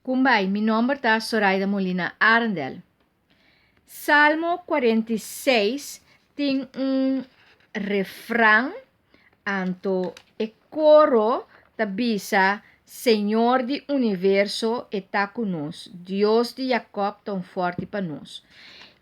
Kumbai, mi nomber ta Soraida Molina Arendel. Salmo 46 tin un refran, anto e koro ta bisa Señor di universo e ta ku nos, Dios di Jacob ta un fòrti pa nos.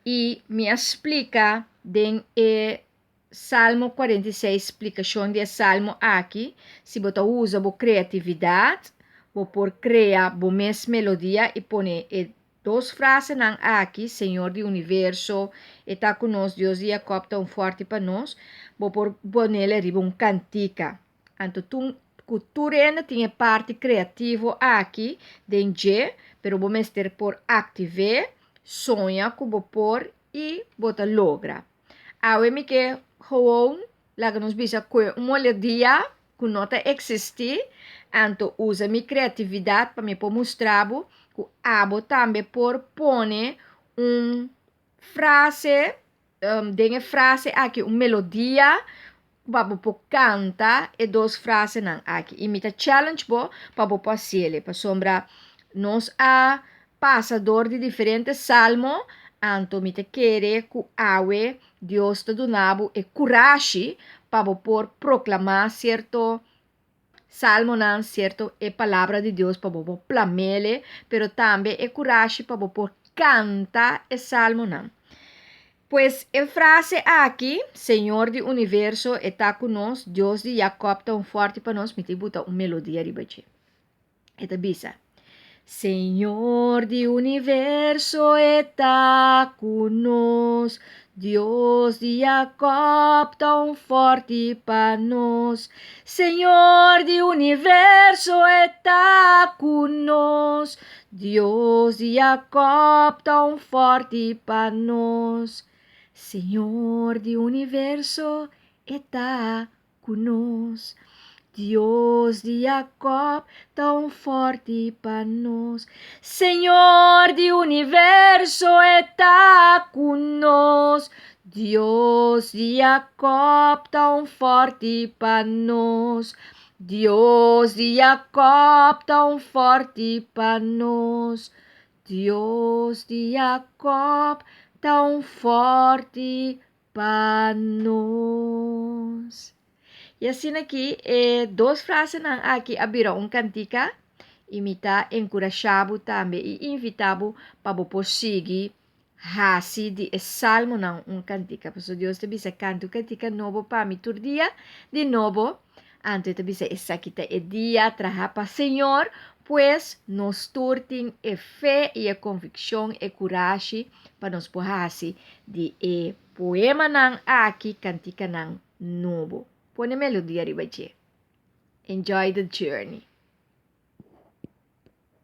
I mi a splika den e Salmo 46 splikashon di e salmo aki, si bo ta usa bo kreatividat, bo por krea bo mes melodia i pone e dos frasenan aki, Señor di universo e ta ku nos, Dios di Jacob ta un fòrti pa nos, bo por ponele riba un kantika. Anto tun ku tur hende tin e parti kreativo aki den dje, pero bo mester por aktiv'é, soña ku bo por i bo ta logra. Awe mi ke gewoon laga nos bisa ku un melodia ku no ta eksistí, anto usa mi kreatividat pa mi por mustra bo ku abo tambe por pone un frase, den e frase aki un melodia pa bo por kanta e dos frasenan aki. I mi ta challenge bo pa bo por hasiel, pasobra nos a pasa dor di diferente salmo, anto mi ta kere ku awe Dios ta duna bo e kurashi pa bo por proklamá sierto salmonan, sierto e palabra di Dios pa bo por plamele, pero tambe e kurashi pa bo por kanta e salmonan. Pues e frase aki, Señor di universo e ta ku nos, Dios di Jacob ta un fòrti pa nos, mi ta buta un melodia riba dje. E ta bisa, Señor di universo e ta ku nos, Dios di Jacob ta un fòrti pa nos. Señor di universo e ta ku nos, Dios di Jacob ta un fòrti pa nos. Señor di universo e ta ku nos. Dios di Jacob ta un fòrti pa nos. Señor di universo e ta ku nos. Dios di Jacob ta un fòrti pa nos. Dios di Jacob ta un fòrti pa nos. Dios di Jacob ta un fòrti pa nos. I asina aki e dos frasenan aki a bira un kantika i mi ta enkurashá bo tambe i invitá bo pa bo por sigui hasi di e salmonan un kantika. Pasobra Dios ta bisa, Kanta un kantika nobo pa mi tur dia di nobo. Anto e ta bisa, Esaki ta e dia traha pa Señor. Pues, nos tur tin e fe i e konvikshon, e kurashi pa nos por hasi di e poemanan aki kantikanan nobo. Pone melodia riba dje. Enjoy the journey.